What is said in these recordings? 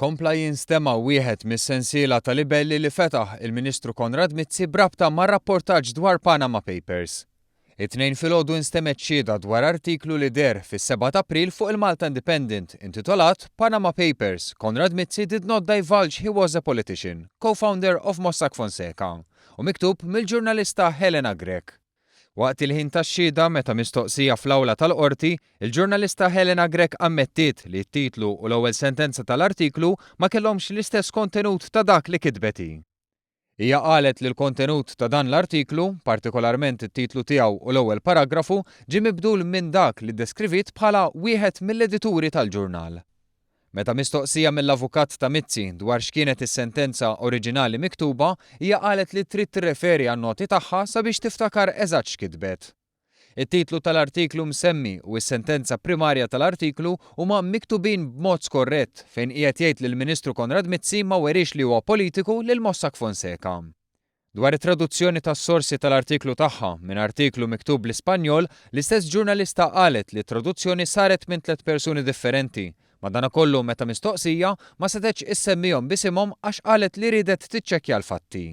Kompla jinstema' wieħed mis-sensiela ta' libelli li fetaħ il-Ministru Konrad Mizzi b'rabta mar-rapportaġġ dwar Panama Papers. It-Tnejn filgħodu instemgħet xhieda dwar artiklu li deher fis-sebgħa t'April fuq il-Malta Independent intitolat Panama Papers, Konrad Mizzi did not divulge he was a politician, co-founder of Mossack Fonseca u miktub mill-ġurnalista Helena Grech. Waqt il-ħin tax-xhieda, meta mistoqsija fl-awla tal-Qorti, il-ġurnalista Helena Grech ammettiet li t-titlu u l-ewwel sentenza tal-artiklu ma kellhomx l-istess kontenut ta' dak li kitbet hi. Hija qalet li l-kontenut ta' dan l-artiklu, partikolarment it-titlu tiegħu u l-ewwel paragrafu, ġie mibdul minn dak li ddeskriviet bħala wieħed mill-edituri tal-ġurnal. Meta mistoqsija mill-avukat ta' Mizzi dwar x'kienet is-sentenza oriġinali miktuba, hija qalet li trid tirreferi għan-noti tagħha sabiex tiftakar eżatt x'kitbet. It-titlu tal-artiklu msemmi u s-sentenza primarja tal-artiklu huma miktubin b'mod skorrett fejn qiegħed jgħid li l-Ministru Konrad Mizzi ma weriex li huwa politiku lil Mossack Fonseca. Dwar it-traduzzjoni tas-sorsi tal-artiklu tagħha minn artiklu miktub bl-Ispanjol, l-istess ġurnalista qalet li t-traduzzjoni saret minn tlett persuni differenti. Madanakollu meta mistoqsija, ma setgħetx issemmihom b'isimhom għax qalet li riedet tiċċekkja l-fatti.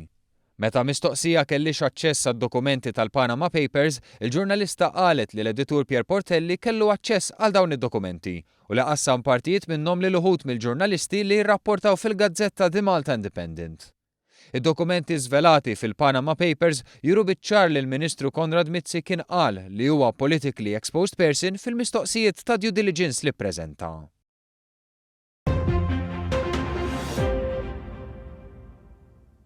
Meta mistoqsija kellhiex aċċess għad-dokumenti tal-Panama Papers, il-ġurnalista qalet li l-editur Pierre Portelli kellu aċċess għal dawn id-dokumenti u li qassam partijiet minnhom lil uħud mill-ġurnalisti li jirrapportaw fil-gazzetta The Malta Independent. Id-dokumenti żvelati fil-Panama Papers juru biċ-ċar li l-Ministru Konrad Mizzi kien qal li huwa politically exposed person fil-mistoqsijiet ta' due diligence li ppreżenta.